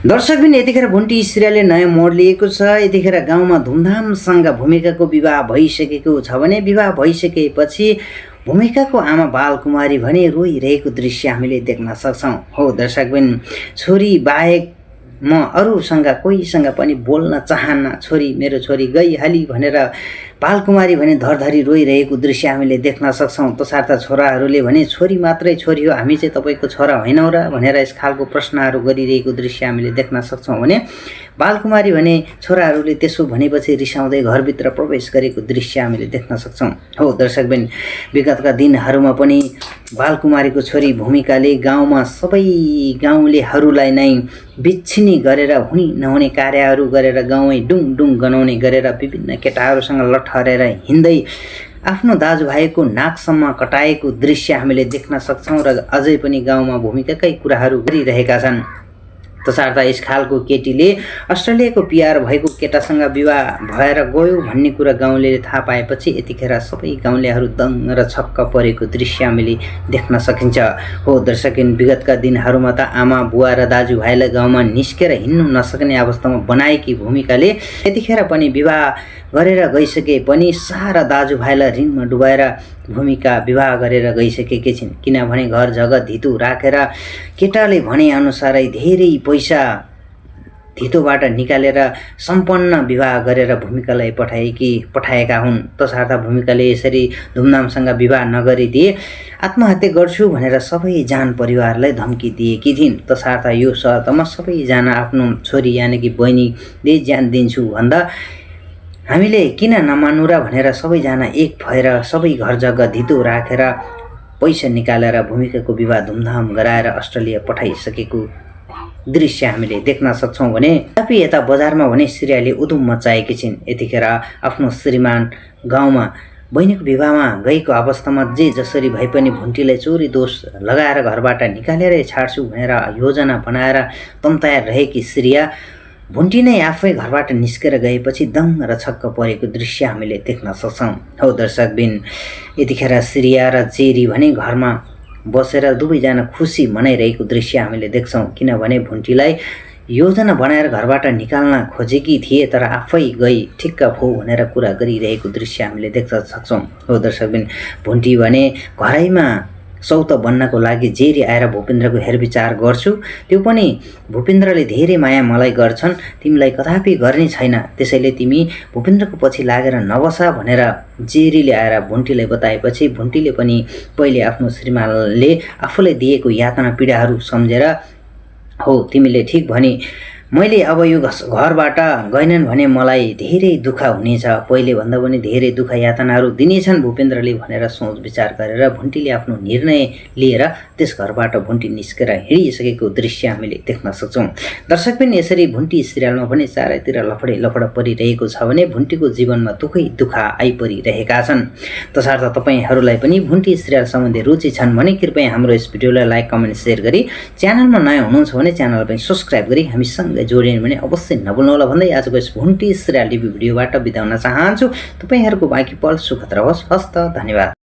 दर्शकबिन यतिखेर भुन्टी सिरियलले नयाँ मोड लिएको छ। यतिखेर गाउँमा धुमधामसँग भूमिकाको विवाह भइसकेको छ भने विवाह भइसकेपछि भूमिकाको आमा बालकुमारी भने रोइरहेको दृश्य हामीले देख्न सक्छौँ। हो दर्शकबिन, छोरी बाहेक म अरूसँग कोहीसँग पनि बोल्न चाहन्न, छोरी मेरो छोरी गइहाली भनेर बालकुमारी भने धरधरी रोइरहेको दृश्य हामीले देख्न सक्छौँ। तसर्थ छोराहरूले भने छोरी मात्रै छोरी हो, हामी चाहिँ तपाईँको छोरा होइनौँ र भनेर यस खालको प्रश्नहरू गरिरहेको दृश्य हामीले देख्न सक्छौँ भने बालकुमारी भने छोराहरूले त्यसो भनेपछि रिसाउँदै घरभित्र प्रवेश गरेको दृश्य हामीले देख्न सक्छौँ। हो दर्शकबिन, विगतका दिनहरूमा पनि बालकुमारीको छोरी भूमिकाले गाउँमा सबै गाउँलेहरूलाई नै बिच्छिनी गरेर हुने नहुने कार्यहरू गरेर गाउँै डुङ गनाउने गरेर विभिन्न केटाहरूसँग लठरेर हिँड्दै आफ्नो दाजुभाइको नाकसम्म कटाएको दृश्य हामीले देख्न सक्छौँ र अझै पनि गाउँमा भूमिकाकै कुराहरू गरिरहेका छन्। तसर्थ यस खालको केटीले अस्ट्रेलियाको पिआर भएको केटासँग विवाह भएर गयो भन्ने कुरा गाउँलेले थाहा पाएपछि यतिखेर सबै गाउँलेहरू दङ्ग र छक्क परेको दृश्य हामीले देख्न सकिन्छ। हो दर्शकबिन, विगतका दिनहरूमा त आमा बुवा र दाजुभाइलाई गाउँमा निस्केर हिँड्नु नसक्ने अवस्थामा बनाएकी भूमिकाले यतिखेर पनि विवाह गरेर गइसके पनि सारा दाजुभाइलाई ऋणमा डुबाएर भूमिका विवाह गरेर गइसकेकी छिन्। किनभने घर जग्गा धितो राखेर केटाले भने अनुसारै धेरै पैसा धितोबाट निकालेर सम्पन्न विवाह गरेर भूमिकालाई पठाएका हुन्। तसर्थ भूमिकाले यसरी धुमधामसँग विवाह नगरिदिए आत्महत्या गर्छु भनेर सबै जान परिवारलाई धम्की दिएकी थिइन्। तसर्थ यो शर्तमा सबैजना आफ्नो छोरी यानि कि बहिनीले ज्यान दिन्छु भन्दा हामीले किन नमान्नु र भनेर सबैजना एक भएर सबै घर जग्गा धितो राखेर पैसा निकालेर भूमिकाको विवाह धुमधाम गराएर अस्ट्रेलिया पठाइसकेको दृश्य हामीले देख्न सक्छौँ भने तथापि यता बजारमा भने श्रेयाले उधुम मचाएकी छिन्। यतिखेर आफ्नो श्रीमान गाउँमा बहिनीको विवाहमा गएको अवस्थामा जे जसरी भए पनि भुन्टीलाई चोरी दोष लगाएर घरबाट निकालेरै छाड्छु भनेर योजना बनाएर तम्ताएर रहेकी श्रेया भुन्टी नै आफै घरबाट निस्केर गएपछि दङ्ग र छक्क परेको दृश्य हामीले देख्न सक्छौँ। हो दर्शकबिन, यतिखेर श्रेया र जेरी भने घरमा बसेर दुवैजना खुसी मनाइरहेको दृश्य हामीले देख्छौँ। किनभने भुन्टीलाई योजना बनाएर घरबाट निकाल्न खोजेकी थिए तर आफै गई ठिक्क भो भनेर कुरा गरिरहेको दृश्य हामीले देख्न सक्छौँ। हो दर्शकबिन, भुन्टी भने घरैमा सौत बन्नको लागि जेरी आएर भूपेन्द्रको हेरविचार गर्छु, त्यो पनि भूपेन्द्रले धेरै माया मलाई गर्छन्, तिमीलाई कदापि गर्ने छैन, त्यसैले तिमी भूपेन्द्रको पछि लागेर नबसा भनेर जेरीले आएर भुन्टीलाई बताएपछि भुन्टीले पनि पहिले आफ्नो श्रीमानले आफूलाई दिएको यातना पीडाहरू सम्झेर हो तिमीले ठिक भने मैले अब यो घरबाट गएनन् भने मलाई धेरै दुःख हुनेछ, पहिले भन्दा पनि धेरै दुःख यातनाहरू दिनेछन् भूपेन्द्रले भनेर सोच विचार गरेर भुन्टीले आफ्नो निर्णय लिएर त्यस घरबाट भुन्टी निस्केर हिँडिसकेको दृश्य हामीले देख्न सक्छौँ। दर्शकबिन, यसरी भुन्टी सिरियलमा पनि चारैतिर लफड परिरहेको छ भने भुन्टीको जीवनमा दुःख आइपरिरहेका छन्। तसर्थ तपाईँहरूलाई पनि भुन्टी सिरियल सम्बन्धी रुचि छन् भने कृपया हाम्रो यस भिडियोलाई लाइक कमेन्ट सेयर गरी च्यानलमा नयाँ हुनुहुन्छ भने च्यानललाई पनि सब्स्क्राइब गरी हामीसँग जोडिनु भने अवश्य नभुल्नुहोला भन्दै आजको यस भुन्टी सिरियल रिभ्यू भिडियोबाट बिताउन चाहन्छु। तपाईँहरूको बाँकी पल सुखद रहोस्। हस्त, धन्यवाद।